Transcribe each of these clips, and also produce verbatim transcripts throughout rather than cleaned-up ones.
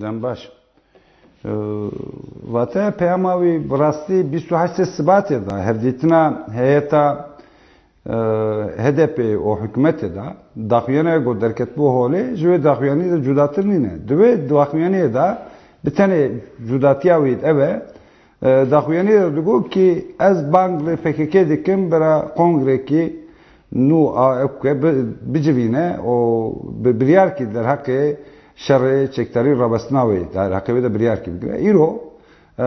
Dem baş. Ee, Vate peyama wî bi rastî bîst û heştê Sibatê de hevdîtina heyeta, e, H D P û hikûmetê de daxuyana ku derketibû holê, ji wê daxuyanî de cudatir nîne. Di wê daxuyaniyê de bi tenê cudatiya wî ev e, e, daxuyanî de digot kî ez bang li P K K dikim bira kongrekî nû a ewke bi-, bicivîne û bi biryarkî derheqê şerê çekdarî rabestina wê, derheqê wê de biryarkî bigire. Îro, e,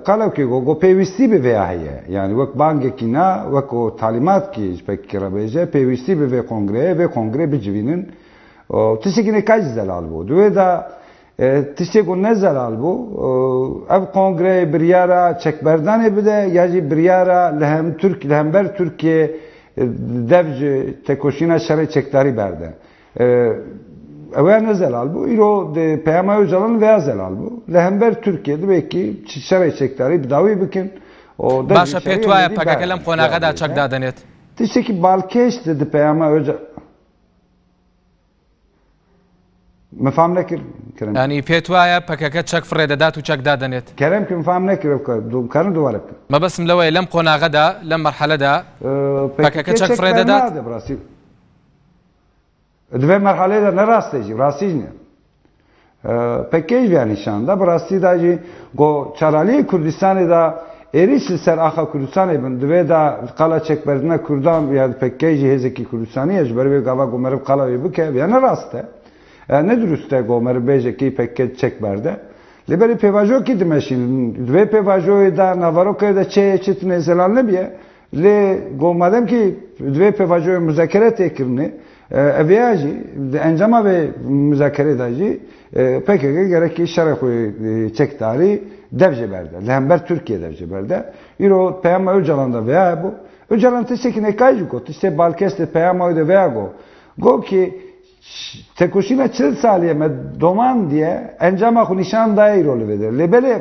qala wekî got, got pêwîstî bi vêya heye. Yanî wek bangekî na, wek o talîmatkî ji P K K re bêje, pêwîstî bi vê kongreyê, vê kongrê bicivînin. Û tiştekî nêka jî zelal bû. Di wê de, e, tiştê ku ne zelal bû, e, ev kongreyê biryara çekberdanê bide ya jî biryara li hem Tirk-, li hember Tirkiye, e, dev ji tekoşîna şerê çekdarî berde. E, ew ya ne zelal bû. Îro di peyama Ocalan veya zelal bû. Li hember Tirkiye divê kî şerê çekdarî bi dawî bikin. Û dev Başe, ji şerê pêt wayە Êzidî P K K lem berde, qonaxeda berde. Çek dadenêt? Tiştekî balkêş di, di peyama Ocalan. Min fam nekir, Kerem. یانی پێت وایە پەکەکە چەک فڕێ دەدات و چەک دادەنێت؟ Kerem ki min fam nekir, ev ka-, du-, karin dubare bikin. مەبەستم لەوەیە لەم قۆناغەدا، لەم مەرحەلەدا، Ee, P K K پەکەکە چەک çek فرێ دەدات؟ Nade, bi rastî. Di vê merhalê de ne rast e jî, rastî jî ne. Ee, P K K jî veya nîşan da, bi rastî de jî ku çaraliyê Kurdistanê de êrîş li ser axa Kurdistanê bin, divê de qala çekberdina Kurdan ya P K K jî hêzekî Kurdistanî ye, ji ber vê gava ku meriv qala wê bike, ya ne rast e. E, ne dirust e ku meriv bêje kî P K K çek berde. Lê berê pêvajoyekî dimeşînin. Di vê pêvajoyê de, naverokê de çi ye, çi tune zelal nebiye. Lê got, madem kî di vê pêvajoyê muzakere tê kirinê, e, ev ya jî di encama vê muzakerê de jî, e, P K K gerekî şerê xwe, e, çekdarî dev jê berde. Li hember Tirkiye dev jê berde. Îro peyama Ocalan de veya bû. Ocalan tiştekî nêkay jî got, tiştê balkêş de peyama wê de veya got. Got ki, tekoşîna çil salî ye me doman diye encama xwe nîşan daye îro li vê de. Lê belê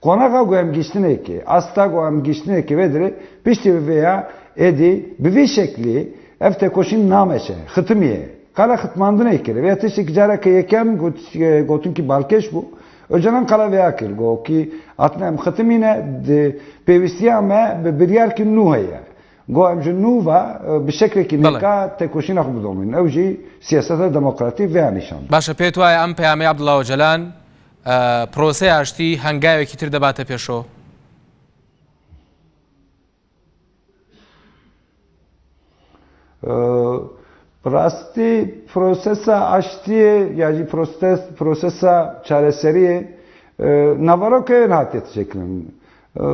Qonaxa ku em gihiştinekê, asta ku em gihiştinekê vê dirê, piştî vê ya êdî bi vî şeklî ev tekoşîn nameşe, xitimiye. Qala xitmandinê kir. Vê tiştekî careke yekem got-, gotin ki balkêş bû. Ocalan qala vêya kir. Got ki, hatin em xitimîne, di pêwîstiya me bi biryarkî nû heye. Got em ji nû ve, e, bi şeklekî Belê. Nêka tekoşîna xwe bidomînin. Ew jî siyaseta demokratîk vêya nîşan da. باشە، پێت وایە ئەم پەیامەی عەبدوڵا ئۆجەلان ئە، پرۆسەی ئاشتی هەنگاوێکی تر دەباتە پێشەوە؟ Ee, bi rastî prosesa aştiyê ya jî proses-, prosesa çareseriyê, e, naverokê hatiye çêkirin. E,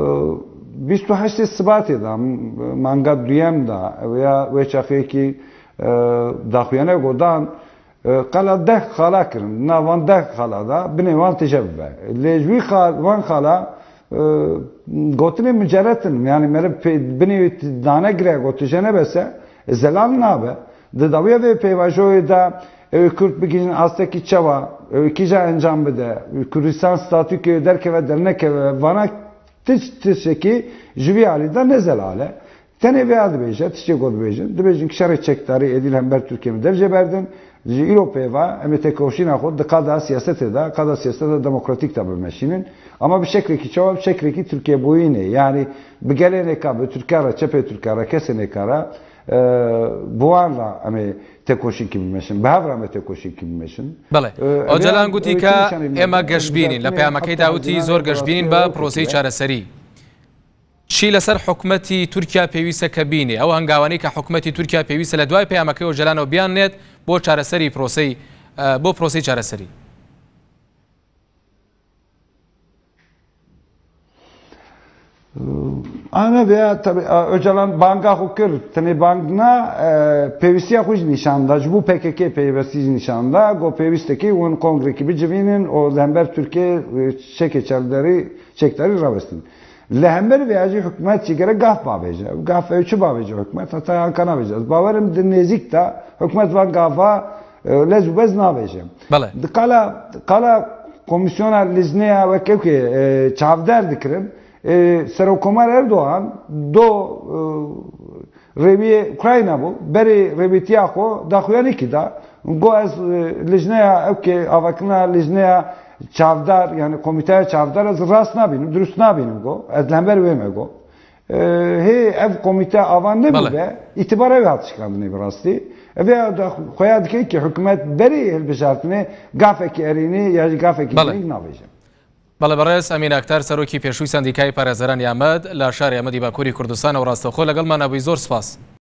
bîst û heştê Sibatê de, manga duyem de, ew ya wê çaxê kî, e, daxuyane godan, E, qala deh xala kirin. Di nav van deh xala de binê wan tije bibe. Lê ji wî xal-, van xala, e, gotinê mucerret in. Yanî meriv pê-, binê wî t-, danegire got tije nebese, e, zelal nabe. Di dawiya vê pêvajoyê de ew ê Kurd bigihîjin astekî çawa, ew ê kîja encam bide, Kurdistan statûkê derkeve dernekeve, vana Tiş-, tiştekî ji vî alî de ne zelal e. Tenê vêya dibêje, tiştê ku dibêjin, dibêjin ki şerê çekdarî êdî li hember Tirkiye min dev jê berdin. Ji îro pê ve em ê tekoşîna xwe di qada siyasetê de, qada siyaseta demokratîk de bimeşînin. Ama bi şeklekî çawa, bi şeklekî Tirkiyebûyînê. Yanî bi gelê nêka, bi Tirkiya re, çepê Tirkiya re, kesê nêka re, e, bi wan re em ê tekoşînkî bimeşin. Bi hev re em ê tekoşînkî bimeşin. بەڵێ. ئۆجەلان گوتی کە ئێمە گەشبینین. لە پەیامەکەیدا وتی زۆر گەشبینین بە پرۆسەی چارەسەری. چی لەسەر حکومەتی تورکیا پێویستە کە بینێ؟ ئەو هەنگاوانەی کە حکومەتی تورکیا پێویستە لە دوای پەیامەکەی ئۆجەلانەوە بیاننێت بۆ چارەسەری پرۆسەی، ئە، بۆ پرۆسەی چارەسەری. Ana veya tabi, e, Öcalan banga xwe kir, tenê bang na, e, pêwîstiya xwe jî nîşan da, ji bo P K K pêwîstî jî nîşan da, got pêwîstekî hûn kongrekî bicivînin û li hember Tirkiye, e, çekê çekdarî, çekdarî rawestin. Li hember vêya jî hikûmet jî gerek gaf bavêje. Gaf ew çi bavêje hikûmet? Heta yan ka navêje. Ez bawerim di nêzîk de hikûmet van gafa, e, lez û bez navêje. Belê. Di qala, qala komîsyona lijneya wek ew ke, e, çavdar dikirin, e, Serokkomar Erdogan do, e, rêwiyê Ukrayna bû, berê rêwîtiya xwe daxuyanîkî da. Got ez, e, lijneya ew ke avakirina lijneya, çavdar, yani komîteya çavdar ez rast nabînim, dirust nabînim go. Ez li hember wê me go. E, hê ev komîte ava nebûbe, îtibara wê hat şikandinê bi rastî. Ev ya da xoya dike ki hikûmet berî hilbijartinê gafekî erênî ya jî gafekî Belê. girîng navêje. بەڵێ، بەڕێز ئەمین ئەکتەر، سەرۆکی پێشووی سەندیکای پارێزەرانی ئامەد لە شاری ئامەدی باکووری کوردستانە و ڕاستەوخۆ لەگەڵمانە بووی. زۆر سپاس.